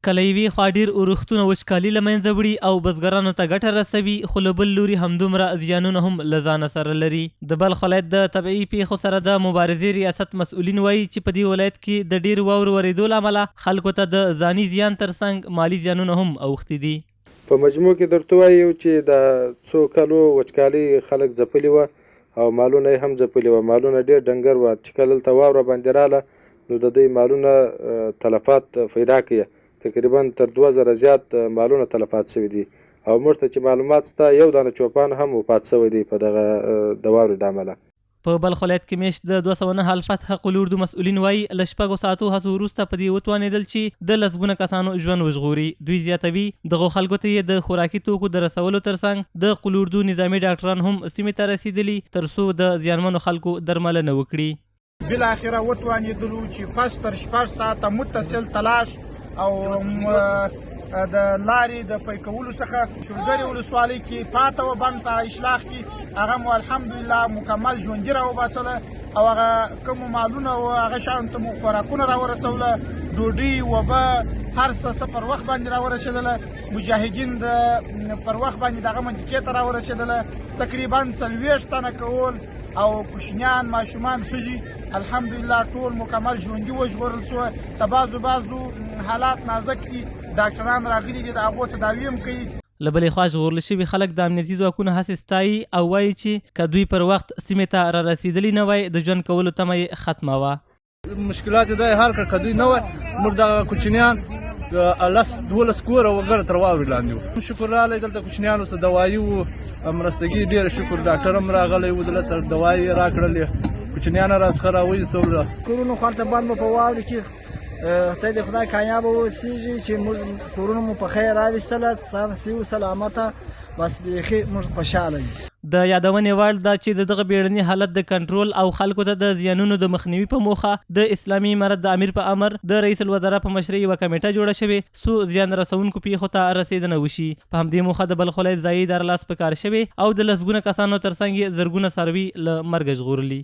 که له یوې خوا ډېر اورښتونه وچکالي له منځه وړي او بزګرانو ته ګټه رسوي، خو له بل لوري همدومره زیانونه هم له ځانه سره لري. د بلخ ولایت د طبیعي پېښو سره د مبارزې ریاست مسؤلین وايي چې په دې ولایت کې د ډېرو واورو ورېدو له امله خلکو ته د ځاني زیان ترڅنګ مالي زیانونه هم اوښتي دي. په مجموع کې درته وایو چې دا څو کلو وچکالۍ خلک ځپلي وه او مالونه یې هم ځپلي وه، مالونه ډېر ډنګر وه، چې کله دلته واوره باندې راله نو د دوی مالونه تلفات پیدا کوي، تقریبا تر 2000 زیات مالونه تلفات شوي دي او موږ ته چې معلومات شته یو دانه چوپان هم وفات شوی دی په دغه د واورې له امله. په بلخ ولایت کې مېشت د 209 الفتح قول اردو مسؤلین وايي، له شپږو ساعتو هڅو وروسته په دې وتوانېدل چې د لسګونه کسانو ژوند وژغوري. دوی زیاتوي، دغو خلکو ته یې د خوراکي توکو د رسولو ترڅنګ د قول اردو نظامي ډاکټران هم سیمې ته رسېدلي تر څو د زیانمنو خلکو درملنه وکړي. بالاخره وتوانېدلو چې پس تر 6 ساعته متصل تلاش او د لارې د پی کولو څخه شولګرې ولسوالۍ کې پاته و بند په اشلاخ کې هغه مو الحمدلله مکمل ژوندي راوباسله او هغه کوم مالونه او هغه شان ته مو خوراکونه راورسوله، ډوډۍ، اوبه، هر څه پر وخت باندې راورسېدله. مجاهدین د پر وخت باندې دغه منطقې ته راورسېدله. تقریبا 40 تنه کول او کوچنیان، ماشومان، ښځې الحمدلله ټول مکمل ژوندي وژغورل شو. د بعضو بعضو حالات نازک دي، ډاکټران راغلي دي، د هغو تداوي هم کوي. له بلې خوا ژغورل شوي خلک د امنیتي ځواکونو هڅې ستایي او وایي چې که دوی پر وخت سیمې ته رارسېدلي نه وای، د ژوند کولو تمه یې ختمه وه. مشکلات یې دا حل کړ، که دوی نه وای موږ دغه کوچنیان 10 12 کوره وګړه تر واورې لاندې وو. شکر راغلی دلته کوچنیانو څه دوایي وو، مرستګي ډېره شکر، ډاکټر هم راغلی و دلته، دوایي یې راکړلې، کوچنیان راڅخه راویستل. کورونو خو هلته بند وو په واورې کې، ته د خدای کامیابه اوسېږي چې موږ کورونو مو په خیر راویستله، سم سیو سلامته، بس بیخي موږ خوشحاله یو. د یادونې وړ ده چې د دغه بیړني حالت د کنټرول او خلکو ته د زیانونو د مخنیوي په موخه د اسلامي امارت د امیر په امر د رئیس الوزرا په مشرۍ یوه کمېټه جوړه شوې څو زیان رسوونکو پېښو ته رسېدنه وشي. په همدې موخه د بلخ ولایت ځايي اداره لاس په کار شوې او د لسګونه کسانو ترڅنګ یې زرګونه څاروي له مرګه ژغورلي.